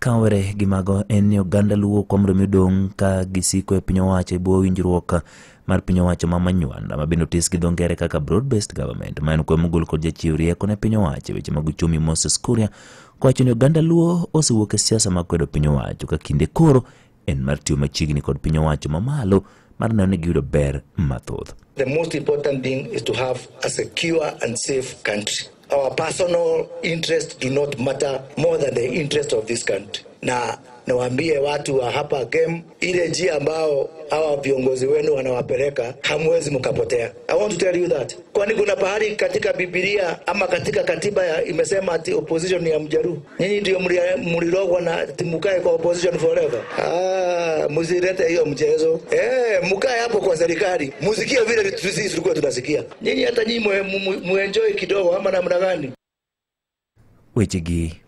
Kawere gi mago en ni oganda Luo kwa mondo mi odong' ka gisiko e piny owacho e bwo winjruok mar piny owacho ma Manywanda ma bende otis gi dho ngere kaka Broad Based Government, ma en kwe mogol kod jachiw rieko ne piny owacho e weche mag uchumi Moses Kuria, kowacho ni oganda Luo osewuok e siasa mag kwedo piny owacho ka kinde koro en mar tiyo machiegni kod piny owacho mamalo mar neno ni giyudo ber mathoth. The most important thing is to have a secure and safe country. Our personal interests do not matter more than the interest of this country. Na niwaambie watu wa hapa Gem, ile njia ambao hawa viongozi wenu wanawapeleka, hamwezi mkapotea. I want to tell you that. Kwani kuna pahali katika Biblia ama katika katiba ya imesema ati opposition ni ya Mjaluo? Nyinyi ndio mlirogwa na ati mkae kwa opposition forever. Ah, msilete hiyo mchezo. Mkae hapo kwa serikali. Msikie vile sisi tulikuwa tunasikia. Nyinyi hata nyinyi muenjoy kidogo ama namna gani? Wechegi